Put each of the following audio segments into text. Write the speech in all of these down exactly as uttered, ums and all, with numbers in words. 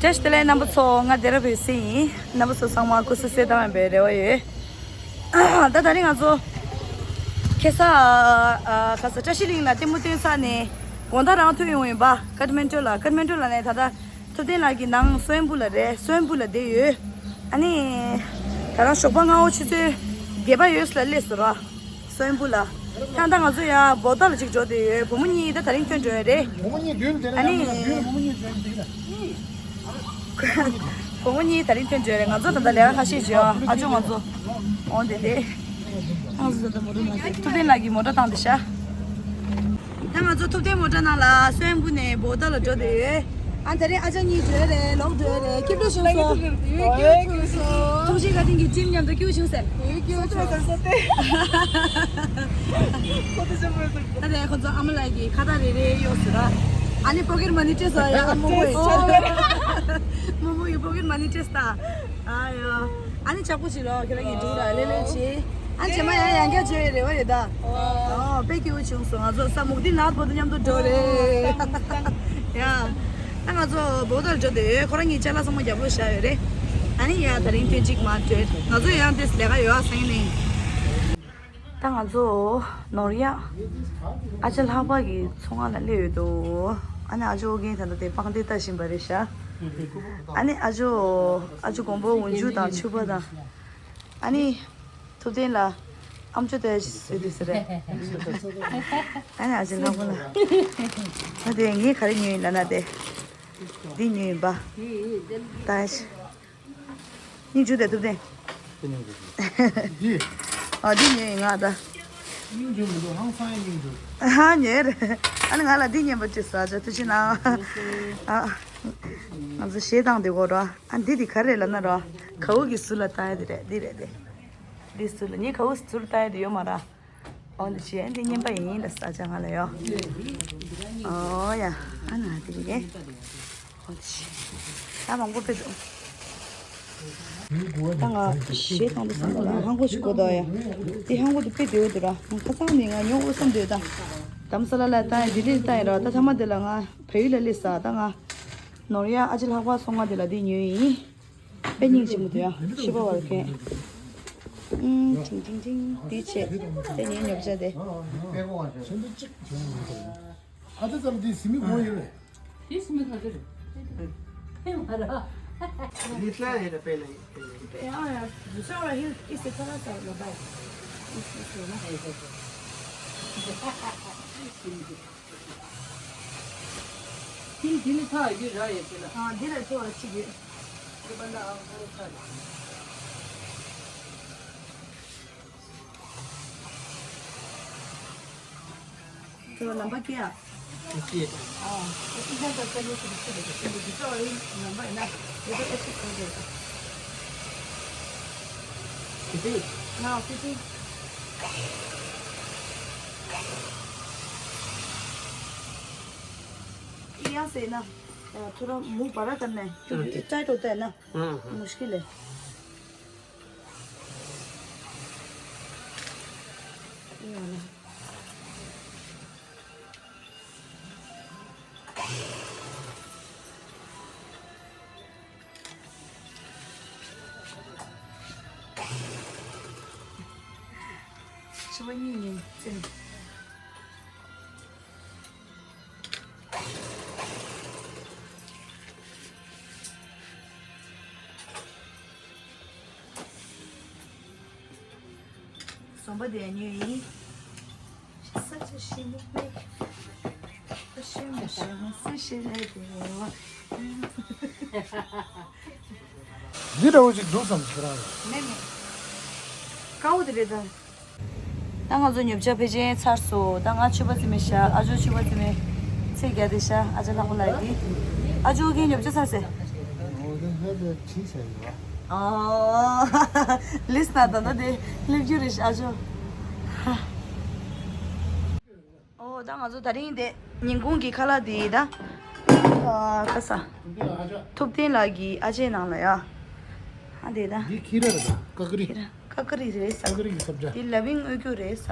བཀྲ་ཤིས་བདེ་ལེགས་རྣམ་པ་ཚོ། ང་སྡེ་ར་བོད་སྲིད་ཡིན། རྣམ་པ་ཚོ་ཚང་མ་སྐུ་གཟུགས་གསལ་ཐང་ཡིན་པའི་རེ་བ་ཡོད། ད་དེ་རིང་ང་ཚོ་ཁ་སང་ཨ་ཁ་སང་བཀྲ་ཤིས་གླིང་ལ་ལྟད་མོ་སྟོན་ཚར་ནས་དགོང་དག་རང་ཐོན་ཡོང་ཡིན་པ། ཀ་ཐ་མན་ཌུ་ལ། ཀ་ཐ་མན་ཌུ་ལ་ནས་ད་ལྟ་ཐུབ་བསྟན་ལགས་ཀྱི་ནང་སོན་སྦུག་ལ་རེད། སོན་སྦུག་ལ་བསྡད་ཡོད། ཨ་ནི་ད་རང་ཞོགས་པ་སྔ་པོ་ཆུ་ཚོད་བརྒྱད་པ་ཡོལ་ལ་སླེབས་སོང་ར། སོན་སྦུག་ལ། ད་ལྟ་ང་ཚོ་ཡང་བོ་ཏཱ་ལ་ཅིག་འགྲོ་བསྡད་ཡོད། བུ་མོ་གཉིས་ད་དེ་རིང་ཐོན་འགྲོ་ཡོད་རེད། བུ་མོ་གཉིས་མདུན་དེ་ནས། ཨ་ནི་ཡང་མདུན་བུ་མོ་གཉིས་འགྲོ་ཡོད་འདུག་ལ། བུ་མོ་གཉིས་དེ་རིང་ཐོན་འགྲོ་ཡོད་རེད། ང་ཚོ་ད་ལྟ་ལས་ཀ་ཁ་ཤས་བྱེད་ཡོད། ཨ་ཅོ་ང་ཚོ་འོང་བསྡད་དེ། ང་ཚོ་ད་ལྟ་མོ་ཊ་ནང་དེ་ཐུབ་བསྟན་ལགས་ཀྱིས་མོ་ཊ་བཏང་བསྡད་ཤག་ད་ང་ཚོ་ཐུབ་བསྟན་མོ་ཊ་ནང་ལ་སོན་སྦུག་ནས་བོ་ཏཱ་ལ་འགྲོ་བསྡད་ཡོད། ཨ་དེ་རིང་ཨ་ཅག་གཉིས་འགྲོ་རེད། ལོག་འགྲོ་རེད། སྐྱིད་སྡུག་བྱུང་སོང་། ཡོད་སྐྱིད་སྡུག་བྱུང་སོང་། ཐུགས་རྗེ་བཀའ་དྲིན་གྱིས་ཊིམ་མཉམ་དུ་སྐྱིད་པོ་བྱུང་ཟེར། ཡོད་སྐྱིད་སྡུག་བྱུང་སོང་སྟེ། ཁོ་ཚོ་ཆེན་པོ་ཡོད་ཟེར། ད་དེ་ཁོ་ཚོ་ཨ་མ་ལགས་ཀྱིས་ཁ་བཏགས་རེ་རེ་གཡོགས་ཟེར་ར། ཨ་ནི་པོ་ཀེཊ་མ་ནི་སྤྲད་སོང་ཡ། ཨ་མ་མོ་ཡིས། མོ་མོ་ཡིས་པོ་ཀེཊ་མ་ནི་སྤྲད་སོང་། ཨ་ཡ། ཨ་ནི་ཆག་པོ་བྱེད་རོགས། ཁྱེད་རང་གཉིས་འགྲོ་ར། ལེ་ལེ་བྱེད། ཨ་ནི་རྗེས་མ་ཡང་ཡང་བསྐྱར་འགྲོ་ཡི་རེ་བ་ཡོད་ད། ཨོ་དཔེ་སྐྱིད་པོ་བྱུང་སོང་། ང་ཚོ་ས་མུག་ཏི་ནཱཐ་བོ་དང་མཉམ་དུ་འགྲོ་རེད། ཡ། ད་ང་ཚོ་བོ་ཏཱ་ལ་འགྲོ་བསྡད་ཡོད། ཁོ་རང་གཉིས་ཅ་ལག་ཚང་མ་རྒྱབ་ལོགས་བཞག་ཡོད་རེད། ཨ་ནི་ཡ་དེ་རིང་ཐེངས་གཅིག་མ་འགྲོ། ང་ཚོ་ཡང་དེ་ལས་ཀ་ཡོད་ཨ་སང་ཉིན། ད་ང་ཚོ་ནོར་གཡག་ཨ་ཅག་ལྷག་པ་གི་ཚོང་ཁང་ལ་སླེབས་ཡོད་དོ། ཨ་ནི་ཨ་ཅོ་ཨོ་རྒྱན་ད་ལྟ་དེ་པང་གདན་ལྟ་བཞིན་པ་རེད་ཤག་ཨ་ནི་ཨ་ཅོ་ཨ་ཅོ་མགོན་པོ་འོག་འཇུག་དང་ཕྱུ་པ་དང་། ཨ་ནི་ཐུབ་བསྟན་ལ་ཨམ་ཅོག་ལྟ་ཡ་ཞིག་བཟོས་འདུག་ཟེར་རེད། ཨ་ནི་ཨ་ཅོ་ལྷག་པ་ལ། ད་དེ་ངས་ག་རེ་ཉོས་ཡིན་ལབ་ན་དེ། འདི་ཉོས་ཡིན་པ། ད་ཡ་ཞིག་སྙིང་རྗེ་དེ་ཐུབ་བསྟན། དེ་ནས་འདི། འདི། ཨ་འདི་ཉོས་ཡིན་ང་ད། སྙིང་རྗེ་མི་འདུག་ཧང་སང་ཡང་སྙིང་རྗེ། ཧ་ཉོས་རེད། ཨ་ནི་ང་ལ་འདི་ཉན་པ་ཅི་ཟ་ཅོ་ཐུགས་རྗེ་གནང་། ཨ། ང་ཚོ་གཞས་བཏང་དེ་གོ་ར། ཨ་འདི་འདི་ག་རེ་ལབ་ན་ར། གའུ་གི་ཟུར་ལ་བཏང་ཡ་དེ་རེད། འདི་རེད་དེ། འདི་ཟུར་ལ་ངའི་གའུ་ཟུར་བཏང་ཡ་དེ་ཡོད་མ་ར། འོ་འདི་བྱས་འདི་རྔན་པ་ཡིན་ལ་ས་ཆ་ང་ལ་ཡོད། ཨོ་ཡ། ཨ་ན་དེ་རེད། འོ་འདི་བྱས། ད་མང་པོ་ཕེབས་འདུག་ད་ང་གཞས་བཏང་དུས་ཙམ་པ་ལ་ཧང་གོ་ཞིག་གོ་ད་ཡ། དེ་ཧང་གོ་དེ་དཔེ་བདེ་བོ་འདུག་ར། ང་ཁ་སང་ནས་ང་ཉོ་དགོས་བསམ་འདུག་ད་རྡ་རམ་ས་ལ་ལ་བཏང་ཡ། ལྡི་ལི་ལ་བཏང་ཡ་ར། ད་ཐ་མ་དེ་ལ་ང་བལ་ཡུལ་ལ་སླེབས་ས། ད་ང་ནོར་གཡག་ཨ་ཅེ་ལྷག་པ་སོང་ང་དེ་ལ་དེ་ཉོས་ཡིན། དཔེ་སྙིང་རྗེ་མོ་འདུག་ཡ། ཤི་བ་བར་མཁན། ཨུམ། ཅིང་ཅིང་ཅིང་། དེ་བྱས། དེ་ངའི་ཉོ་ཆ་དེ། ཨ་ཙི་ཙམ་དེ་ཟི་མི་གོ་ཡོད་རེད། དེ་ཟི་མི་ག་ཚོད་རེད། ཕན་མ་ར། ལི་ཏྲ་ཡེ་ར་པེ་ལ་ཡེ། ཡ་ཡ། ཟ་ས་ལ་ཧིལ་ཨིས་ཏེ་ཐ་ར་ས་ལ་བའི། ཨིས་ཨིས་ལ་ན། ཧིལ་དེ་ནི་ཐ་ཡི་ར་ཡེ་ཚེ་ལ། ཨ་འདི་ལ་ཚོ་བ་གཅིག་ཡོད། དེ་པ་ལ་ཨ་ཧོ་ལ་ཚ་ལ། ཁྱོད་ལམ་པ་སྐྱེ་ཡ། ཨ། ཨི་ཤ་ད་ཁ་ཡོད་ཁུ་ཁུ་ཁུ་ཁུ་ཁུ་ཁུ་ཁུ་ལམ་པ་ཡིན་ན་ཡོད་པ་ཨེ་ཁུ་ཁུ་ཁུ། ཁུ་ཁུ། ང་ཁུ་ཁུ། ཡ་ཟེར་ན། ཐོ་ར་མུ་བ་ར་ཀར་ན། ཀྱུ་ཀྱུ་ཨེ་ཊའིཊ་ཧོ་ཏ་ཧེ་ན། ཧ་ཧ། མུཤ་ཀིལ་ཧེ། ཕྱུ་པ་གཉིས་ནས་བཙེམ། ཟོམ་པ་དེ་ཉོས་ཡིན། ཤི་ས་ཆ་ཤི་མུག་མེད། ཤི་མ་ཤི་མ་སུ་ཤི་ལེ་དེ་བ། འདི་འདྲ་བོ་ཞིག་འདུག་བསམ་ཁྱེད་རང་ལ། མེད་མེད། དཀར་པོ་དེ་རེད་ད། ད་ང་ཚོ་ཉོ་ཆ་ཕལ་ཆེར་ཚར་སོང་། ད་ང་ཕྱུ་པ་བཙེམ་མེད་ཤག་ཨ་ཅོ་ཕྱུ་པ་བཙེམ་མེད། ཚེ་རྒྱ་དེ་ཤག་ཨ་ཅག་ལྷག་པ་ལགས་ཀྱིས། ཨ་ཅོ་གིས་ཉོ་ཆ་ཚར་ཟེར། འོ་དེ་ཧེ་དེ་བྲིས་བྱས་ཡོད། ཨོ། ལིས་ན་ད་ད་དེ་སླེབས་རྒྱུ་རེད་ཤག་ཨ་ཅོ། ཨོ་ད་ང་ཚོ་དེ་རིང་དེ་ཉིན་གུང་གི་ཁ་ལག་དེ་ད། ཨ་ཁ་ས། ཐུབ་བསྟན་ལགས་ཀྱི་ཨ་ཅེ་ནང་ལ་ཡ། ཨ་དེ་ད། འདི་ཁྱི་ར་རེད་ད། ཀ་ཀ་རི། ཁྱི་ར། ཀ་ཀ་རི་རེད་ས། ཀ་ཀ་རི་གི་སབ་ཇ། འདི་ལ་བིང་ཨོ་ཀྱུ་རེད་ས།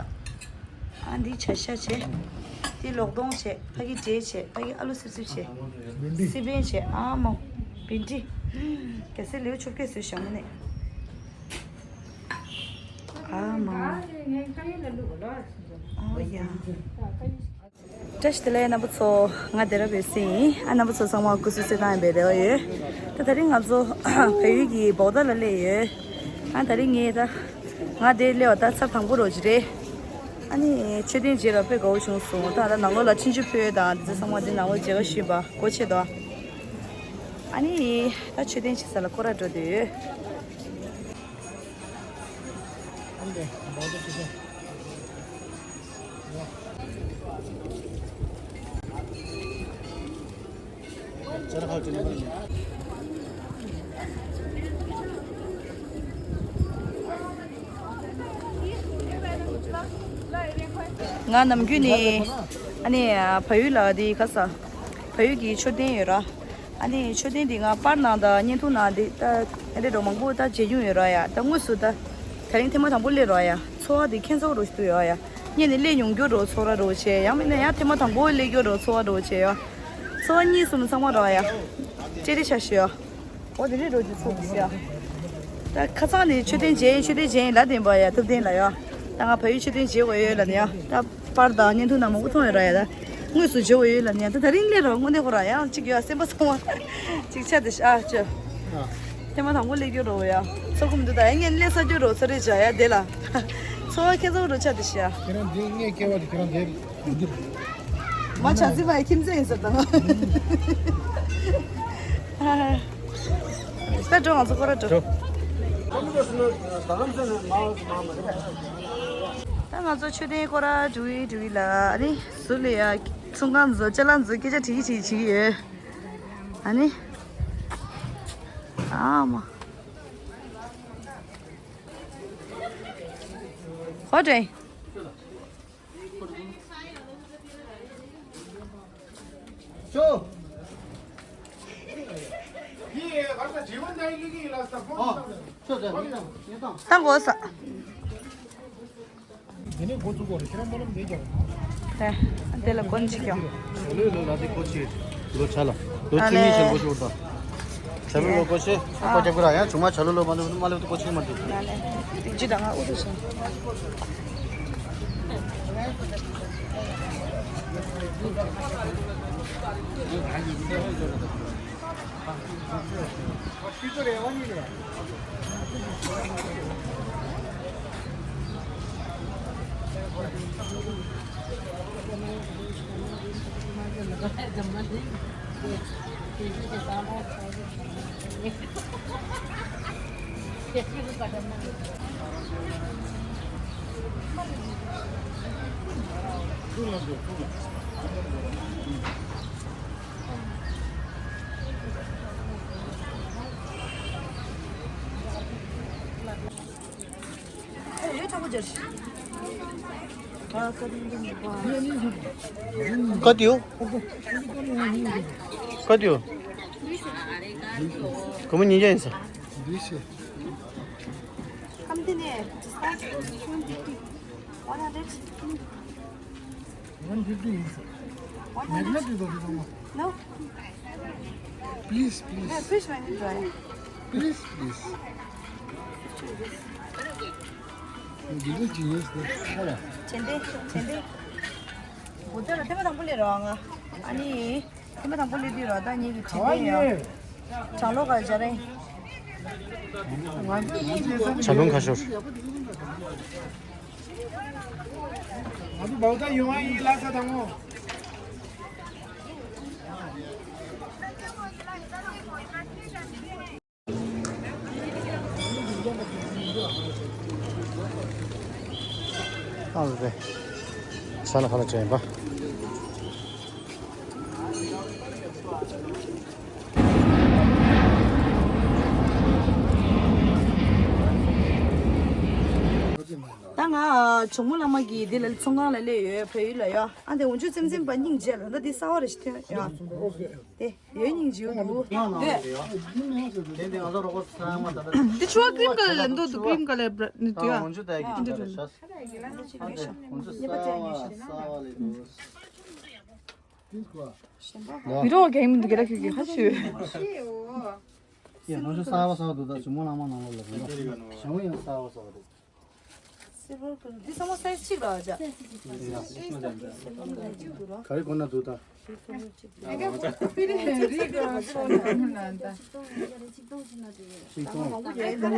ཨ་འདི་བྱ་ཤ་བྱས། འདི་ལོག་གདོང་བྱས། ཕ་གི་འབྲས་བྱས། ཕ་གི་ཨ་ལུ་སིབ་སིབ་བྱས། བེན་ཌི། སི་པན་བྱས། ཨ་མོ། བིན་ཏི། གལ་སྲིད་ལེའུ་བཅོ་བརྒྱད་བཟོས་བཞག་མ་ནི། ཨ་མ། ཨ་ཡ། བཀྲ་ཤིས་བདེ་ལེགས་རྣམ་པ་ཚོ། ང་སྡེ་ར་བའི་སྲས་ཡིན། ཨ་རྣམ་པ་ཚོ་ཚང་མ་སྐུ་གཟུགས་གསལ་ཐང་ཡིན་པའི་རེ་བ་ཡོད། ད་དེ་རིང་ང་ཚོ་བལ་ཡུལ་གྱི་བོག་ད་ལ་སླེབས་ཡོད། ཨ་དེ་རིང་ངས་ད་ང་འདིར་སླེབས་པ་ད་ཚར་དང་པོ་རོགས་ཅིག་རེད། ཨ་ནི་མཆོད་རྟེན་མཇལ་བ་དཔེ་དགའ་བོ་བྱུང་སོང་། ད་ད་ནང་ལོགས་ལ་ཆུང་ཆུང་ཕུལ་དང་དེ་ཚོ་ཚང་མ་འདི་ནང་ལོགས་མཇལ་ཁ་ཞུས་པ་སྒོ་ཕྱེ་འདུག་ཨ་ནི་ད་མཆོད་རྟེན་ཕྱི་ས་ལ་སྐོར་ར་འགྲོ་འདོད་ཡོད། ང་ནམ་རྒྱུན་ནས་ཨ་ནི་བལ་ཡུལ་ལ་དེ་ག་ས་བལ་ཡུལ་གྱི་མཆོད་རྟེན་ཡོད་ར། ཨ་ནི་མཆོད་རྟེན་འདི་ང་པར་ནང་དང་བརྙན་ཐུང་ནང་འདི་ད་ཨ་འདྲ་འགྲོ་མང་པོ་ད་མཇལ་མྱོང་ཡོད་ར་ཡ། ད་དངོས་སུ་ད་དེ་རིང་ཐེངས་མ་དང་པོ་སླེབས་ར་ཡ། ཚོར་བ་འདི་ཁྱད་མཚར་རོ་ཞིག་འདུག་ཡ་ཡ། སྔོན་ནས་སླེབས་མྱོང་རྒྱུ་རོ་ཚོར་ར་རོ་བྱས། ཡང་མིན་ན་ཡང་ཐེངས་མ་དང་པོ་སླེབས་རྒྱུ་རོ་ཚོར་བ་རོ་བྱས་ཡ། ཚོར་བ་གཉིས་གསུམ་ཚང་མ་ར་ཡ། ཅེ་རེ་ཤ་ཤི་ཡ། འོ་དེ་རེད་རོ་ཅིག་ཚོར་གི་ཤི་ཡ། ད་ཁ་སང་ནས་མཆོད་རྟེན་མཇལ་ཡིན་མཆོད་རྟེན་མཇལ་ཡིན་ལབ་བསྡད་པ་ཡ། ཐུབ་བསྟན་ལ་ཡ། ད་ང་བལ་ཡུལ་མཆོད་རྟེན་མཇལ་དགོས་ཡོད་ལབ་ནས་ཡ། ད་པར་དང་བརྙན་ཐུང་ནང་མང་པོ་མཐོང་ཡོད་ར་ཡ། ད་དངོས་སུ་མཇལ་དགོས་ཡོད་ལབ་ནས་ཡ། ད་དེ་རིང་སླེབས་ར་དངོས་གནས་ཁོ་ར་ཡ་གཅིག་ཡོད་སེམས་པ་ཚང་མ་གཅིག་ཆགས་བསྡད་ཤག་ཨ་ཅོ། ཐེངས་མ་དང་པོ་སླེབས་རྒྱུ་རོ་ཡ། ཚོར་གི་མི་འདུག་ད་ཡ་ངས་སླེབས་ཚར་རྒྱུ་རོ་ཚོར་རེད་བྱ་ཡ་དེ་ལ། ཚོར་བ་ཁྱད་མཚར་རོ་ཆགས་བསྡད་ཤག་ཁྱེད་རང་འདི་ངས་སྐྱེ་བ་དེ་ཁྱེད་རང་འདིར་འདིར། མ་བྱ་ཚིག་པ་ཡ་ཁྱིམ་མཚེས་ཡིན་ཟེར་དང་། ད་འགྲོ་ང་ཚོ་སྐོར་ར་འགྲོ། ད་ང་ཚོ་མཆོད་རྟེན་སྐོར་ར་འགྲོ་གི་འགྲོ་གི་ལ། ཨ་ནི་ཟུར་ལ་ཡ་ཚོང་ཁང་ཚོ་ཅ་ལག་ཚོ་སྐད་ཆ་དྲི་གི་དྲི་གི་བྱེད་ཀྱི་ཡོད། ཨ་ནི། ཨ་མ། ཧོ་ཏྲེ། ད་འགོ་ས། དེ་ནས་འགོ་བཙུགས་པ་རེད། ཁྱེད་རང་སྨོན་ལམ་འདེབས་ཀྱང་། དེ་དེ་ལ་གོན་ཅིག་ཀྱང་། ལོ་ལོ་ལ་དེ་གོ་ཆེ། ལོ་ཆ་ལ། ལོ་ཨ་བཅུ་གཉིས་ལེ། ཆེན་པོ་ཤོར་དང་། ཆ་ལུ་ལོ་གོ་ཆེ། ཨ། གོ་རྒྱབ་ཀྱི་ར་ཡང་ཆུང་མ་ཆ་ལུ་ལོ་མ་ལོ་མ་ལོ་དེ་གོ་ཆེ་མ་དེ། ཨ་ལེ། དེ་ཅི་དང་ཨུ་ཚུགས་སོང་། ཀ་ཏིའོ། ཀ་ཏིའོ། ཁོ་མོ་ཉིན་རྒྱ་ཡིན་ས། One fifty is. One hundred? Magnet is the one. No. Please, please. Yeah, please, when you try. Please, please. You didn't use the color. ཆེན་ཏེ། ཆེན་ཏེ། འོ་ད་ལ་ཐེངས་མ་དང་པོ་སླེབས་རོགས་ང་། ཨ་ནི། ཐེངས་མ་དང་པོ་སླེབས་དུས་རོགས་ད་ངེད་ཀྱི་དྲིན་ལན་ཡོད། གྲང་ལོ་ག་འཇའ་རིང་། གྲང་ལོ་ཁ་ཤོར། ང་ཚོ་བའུ་ཏ་ཡོང་བ་ཡིན་ལ་ས་དང་མོ། ཨ་ལེ། ས་ལ་ཁ་ལ་ཅན་པ། ད་ང་ཇོ་མོ་གླང་མ་གི་འདི་ལ་ཚོང་ཁང་ལ་སླེབས་ཡོད། བལ་ཡུལ་ལ་ཡོད། ཨ་འདི་འོན་ཆུ་ཙེམ་ཙེམ་པ་སྙིང་རྗེ་ལ་ད་འདི་གསར་བ་རེ་ཞིག་ཐོན་ཡོད། དེ་ཡོད་སྙིང་རྗེ་འདུག་དེ་འདི་ང་ཚོ་རོགས་ས་མ་ད་ད། འདི་ཆུ་བ་ཀྲིམ་ཀ་ལར་ལ་འདུག་འདུག་ཀྲིམ་ཀ་ལར་འདི་དུ་ཡ། འོན་ཆུ་ད་ཡ་གི་འདི་ད་རེ་ཤ། འོན་ཆུ་གསར་བ་གསར་བ་ལས་འདུག་མི་རོ་གེ་མི་འདུག་གེ་ར་ཁྱོད་ཀྱི་ཧ་ཤུ། ཡ་ནང་ཆུ་གསར་པ་གསར་འདུག་ད་ཞུ་མོ་ལ་མ་ནང་ལོགས་ལ་ཞུ་མོ་ཡང་གསར་པ་གསར་འདུག་སིལ་བར་ཁུར་འདི་ཚང་མ་སའི་གཅིག་ར་བ་ཅག་ག་རེ་གོ་ན་འདུག་ད། ཆིག་སྟོང་། སེམས་ཐག་ཆོད་ལ་ཆིག་སྟོང་རེད་བ།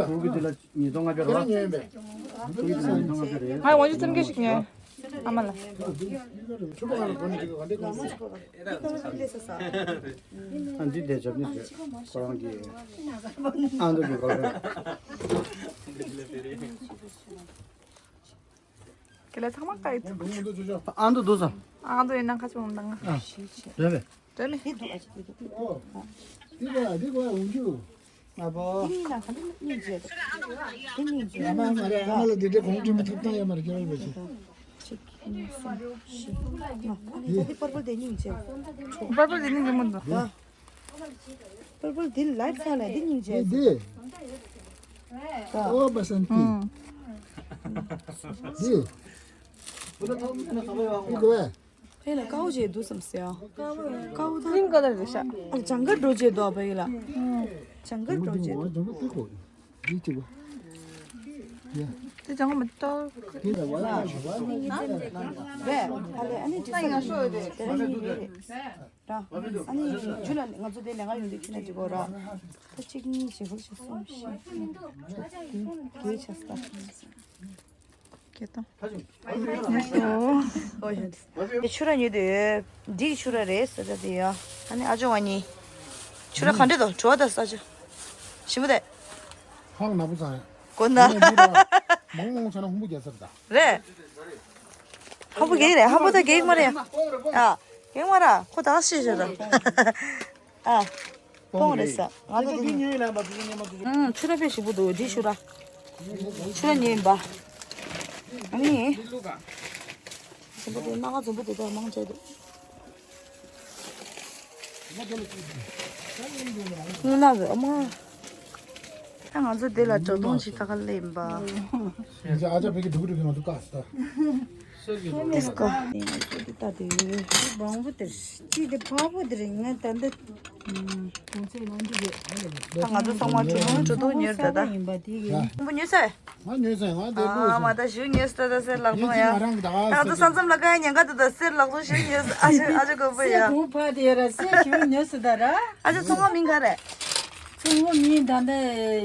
ཕྲུ་གུ་འདི་ལ་ཉིས་སྟོང་ལྔ་བརྒྱ་རེད་བ། ཕྲུ་གུ་འདི་ལ་ཉིས་སྟོང་ལྔ་བརྒྱ་རེད། ཧའི་ཝང་ཅུ་ཙམ་གྱི་ཞིག་ཉོས། ཨ་མ་ལ། ཨ་འདི་དེ་ཇབ་ནི་ཟེར་ཁོ་རང་གི་ཨ་མདོ་གི་གོ་རེད། དེ་ལས་ཚང་མ་བཀའ་ཡིས། ཨ་མདོ་འདུག་སོང་། ཨ་མདོ་ཡིན་ན་ཁ་ཆུང་འདང་། ཨ། འདོད་པས། འདོད་མེད། འདི་ག་འདི་ག་འུ་ཅུ། ཨ་པོ། འདི་གཉིས་ལ་ག་འདི་གཉིས་བྱས་འདུག་འདི་གཉིས་བྱས། ཨ་མ་མ་རེད། ཨ་མ་ལ་འདི་འདྲའི་གོང་དྲན་པའི་ཐོབ་ཐང་ཡོད་མ་རེད། ཁྱེད་རང་ལ་བྱེད། གཅིག་གཉིས་གསུམ་བཞི་ལྔ། ཨ་ནི་ད་འདི་པར་པལ་དེ་གཉིས་བྱས། པར་པལ་དེ་གཉིས་ཀྱི་མི་འདུག་ཨ། པར་པལ་འདི་ལའིཊ་ཚ་ནས་འདི་གཉིས་བྱས། འདི་འདི། ཨོ་བ་སན་ཏི། ཨུམ། འདི། འདི་གོ་བས། ཕན་ལ་དཀར་པོ་བྱས་འདུག་བསམ་སེ་ཨ། དཀར་པོ་ད། ཀྲིན་ཀ་ལར་རེད་ཤག་ཨ་ཇང་གར་འགྲོ་བྱས་འདུག་ཨ་ཕ་ཡི་ལ། ཇང་གར་འགྲོ་བྱས་འདུག་ཇང་གར་ཏི་ཁོ། འདི་གཅིག་པ། ཡ། དེ་ཇང་གར་མི་ཏོ། དེ་ལ་བ་ལ་ཞུ་བ་ལ། རེད། ཨ་ལེ་ཨ་ནི་འདི་ས་ཡ་ཤོ་རེད། དེ་ར་ཡིན་རེད་རེད། ར། ཨ་ནི་ཇུ་ལ་ང་ཚོ་དེ་ལས་ང་ཡོང་དུས་ཁྱེད་ནས་འགྲིག་གོ་ར། ད་གཅིག་གཉིས་བྱས་ཧུར་ཞིག་གསུམ་བཞི། བརྒྱད་ཆགས་སོང་། ཀྱེ་ཏོ། ཨོ་ཡ། དེ་ཆུ་ར་ཉོས་དུས་འདི་ཆུ་ར་རེད་ཟེར་ད་དེ་ཡ། ཨ་ནི་ཨ་ཅོ་ཝ་ནི། ཆུ་ར་ག་འདྲ་འདུག་བྲོ་བ་ད་ས་ཆུ། ཞིམ་པོ་དེ། ཧང་ན་བུ་ཚང་ཡ། གོ་ན། མང་མང་ཆ་ན་ཧུང་བུ་རྒྱ་ཚར་ད། རེད། ཧ་བུ་གེག་རེད། ཧ་བུ་ད་གེག་མ་རེད། ཨ། གེག་མ་ར་ཁོ་ད་ཤི་ཤི་ར། ཨ། སྤོང་རེད་ས། ང་ཚོ་འདི་ཉོས་ལ་མ་འདི་ཉོས་མ་འདི། ཨང་། ཆུ་ར་དཔེ་ཞིམ་པོ་འདུག་འདི་ཆུ་ར། ཆུ་ར་ཉོས་ཡིན་པ། ཨ་ནི། འཛོམས་པོ་དེ་སྣ་ཁ་འཛོམས་པོ་དེ་དག་མང་ཆེ་འདུག་སྔོན་ན་གི་ཨ་མ། ད་ང་ཚོ་འདི་ལ་འགྲོ་སྟངས་ཞིག་ད་ག་ལེན་པ། ཨ་ཅག་བེ་གི་འགྲོ་གི་འགྲོ་གི་ང་ཚོ་བཀག་སི་ད། དེ་སྐོ། ད་དེ་ཡོད། བང་བུ་དེར་ཅི་དེ་ཕ་བུ་དེར་ང་ད་འདི། ད་ང་ཚོ་ཚང་མ་གྲུ་གུམ་གྲུ་གུམ་ཉོས་ད་ད། ཡིན་པ་དེ་གི། ཁོང་པོ་ཉོས་ས། ང་ཉོས་ས་ང་དེ་ཨ་ལུས་མ་ད་ཞུ་ཉོས་ད་ད་སེར་ལག་ཐོང་ཡ། ང་རང་གི་ད་ང་ཚོ་ས་མཚམས་ལ་ཀ་ཡ་ཉན་ག་ད་ད་སེར་ལག་ཐོང་ཞུ་ཉོས་ཨ་ཅེ་ཨ་ཅེ་གོ་པོ་ཡ། སེར་གུང་ཕ་དེ་ར་སེར་ཞུ་ཉོས་ད་ར། ཨ་ཅེ་ཚོང་པ་མིང་ག་རེད། ཚོང་པ་མིང་ད་ད་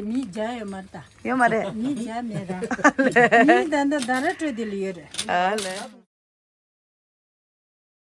མི་རྒྱ་ཡོད་མ་རེད་ད། ཡོད་མ་རེད། མི་རྒྱ་མེད་ར། མི་ད་ད་ད་ར་སྤྲོད་དེ་ལ་ཡོད་རེད། ཨ་ལེ།